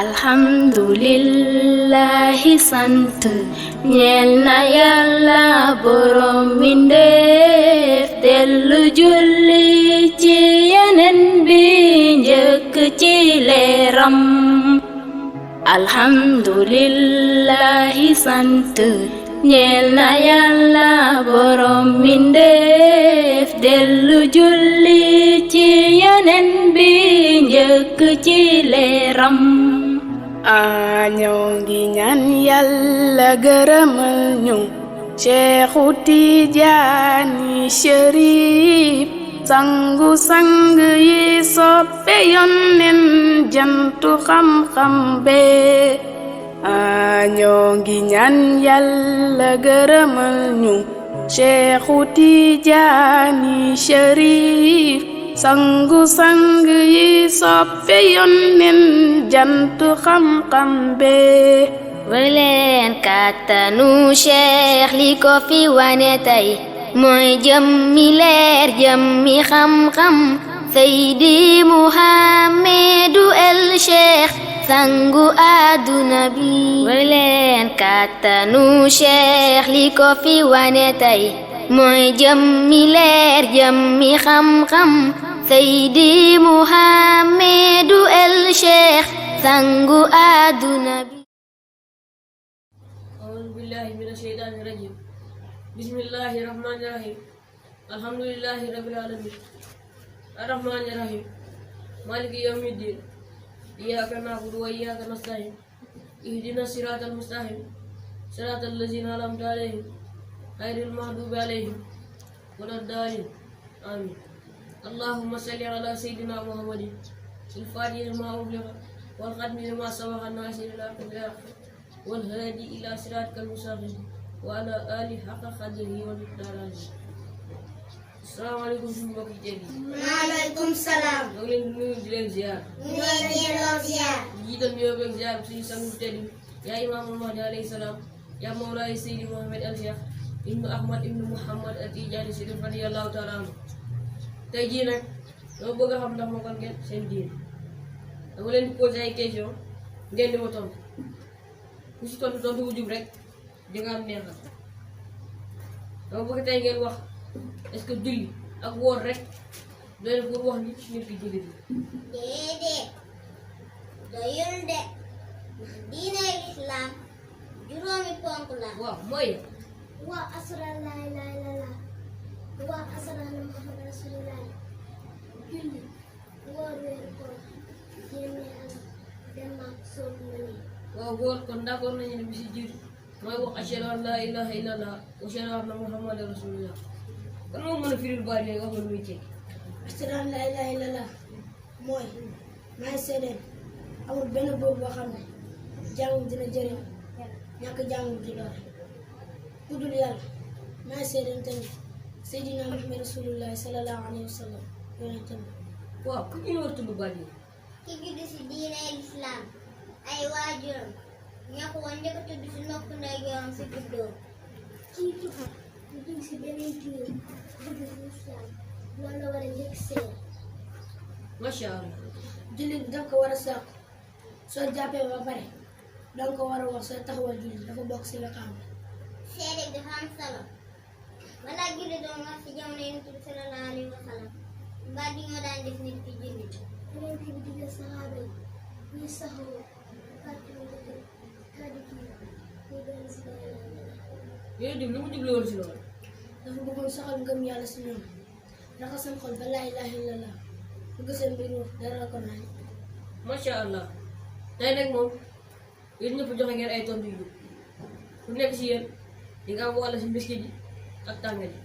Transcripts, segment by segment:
alhamdulillahi sant ñeel na yàlla borom mbindeef dellu julli ci yeneen bi njëkk ci leeram alhamdulillahi sant ñeel na yàlla borom mbindeef dellu julli ci yeneen bi njëkk ci leeram ñoo ngi ñaan yàlla gërëmal ñu Seexu Tijaani Chérif sangu sang yi soppe Yonent jantu xam-xam bee ñoo ngi ñaan yàlla gërëmal ñu Seexu Tijaani Chérif sangu sang yi soppe Yonent jantu xam-xam bee wëleen kàttanu Cheikh li ko fi wane tey mooy jëmmi leer jëmmi xam-xam Seydi Muhammadu el Cheikh sangu àdduna bi wëleen kàttanu Cheikh li ko fi wane tey mooy jëmmi leer jëmmi xam-xam Seydi Muhammadu el Cheikh sangu àdduna bi أعوذ بالله من الشيطان الرجيم بسم الله الرحمن الرحيم الحمد لله رب العالمين الرحمن الرحيم مالك يوم الدين إياك نعبد وإياك نستعين اهدنا الصراط المستقيم صراط الذين أنعمت عليهم غير المغضوب عليهم ولا الضالين آمين اللهم صل على سيدنا محمد الفاتح لما أغلق والختم لما سبق الناصر الحق بالحق والهادي إلى صراطك المستقيم وعلى آله حق قدره ومقداره السلام عليكم suñu mbokk yi maaleykum salaam. ñoo ngi leen di nuyu di leen ziar. ñu ngi leen di ziar. jiital nuyoo beeg ziar suñu sang bu tedd yaa imaamul mahdi alayhi salaam yaa mawlaay Seydi Mohamed al Cheikh ibnu Ahmad ibnu Muhammad at-Tijaani Chérif radiyallahu taala anhu tey jii nag dama bëgg a xam ndax moo kon ngeen seen diin dama leen di posé ay question ngeen di ma tontu ku si tontu tontu bu jub rek di nga am neexal dama bëgg tey ngeen wax est-ce que julli ak woor rek doy na pour wax nit ki jullit bi déedéet doyul de diine lislaam juróomi ponk la. waaw mooy wa asra la ilaha illallah wa asra na muhammad rasulullah julli woor weeru koor génne alal dem ak soob mani waaw woor kon d'accord nañu ne bi si jiitu mooy wax ashhadu an la ilaha illallah wa ashhadu anna muhammadan rasulullah kon moom mën a firil baat yi wax nga lu muy tekki ashhadu an laa ilaaha illallaah mooy maay seedeel amul benn buur boo xam ne jaamu dina jëriñ ñàkk jaamu di lor ku dul yàlla maay seedeel tamit Seydina Muhammad Rasulullaahi sallallaahu alayhi wa sallam yonentam waaw ku ñu war tudd baat yi ki juddu si diine lislaam ay waajuram ñoo ko woon njëkk a tudd si nopp ndeyjooram si juddoo kii tuxa ñu dugg si beneen diine dugg si lislaam loolu la war a njëkk seer macha allah jullit bi daf ko war a sàkku soo jàppee ba pare danga ko war a wax soo taxawal jullit dafa bokk si liqaam seede bi dafa am solo balaa julli doon wax si jamono Yonent bi sallallahu alayhi wa sallam mbaa di ñoo daan def nit ki julli Yonent bi digal saxaaba yi ñuy saxoo fàttali dëgg kàddu kii ñu doon si yooyu dim lu mu jublu woon si loolu dafa bëggoon saxal ngëm yàlla si ñoom raxas seen xol ba laa ilaaha illallaah bëgg seen mbir dara ko naan macha allah tey nag moom yéen ñëpp joxe ngeen ay tontu yu jub ku nekk si yéen di nga am wàll si mbiskit yi ak tàngal yi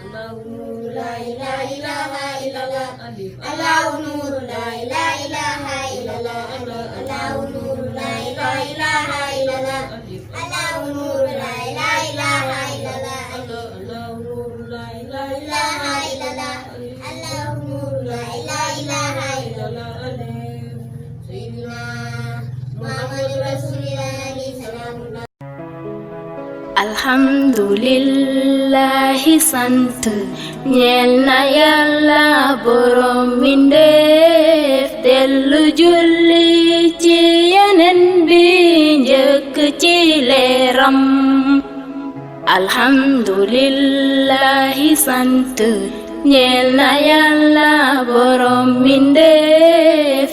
allahu nuuru laa ilaaha illallah alif Allahu nuuru laa ilaaha illallah Allahu nuuru laa ilaaha illallah alif Allahu nuuru laa ilaaha illallah allahu nuuru laa ilaaha illallah Allahu nuuru laa ilaaha illallah alif Sayyidina Muhammadu Rasulullah salaamullah alhamdulillahi sant ñeel na yàlla borom mbindeef dellu julli ci ci leeram alhamdulillahi sant ñeel na Yàlla borom mbindeef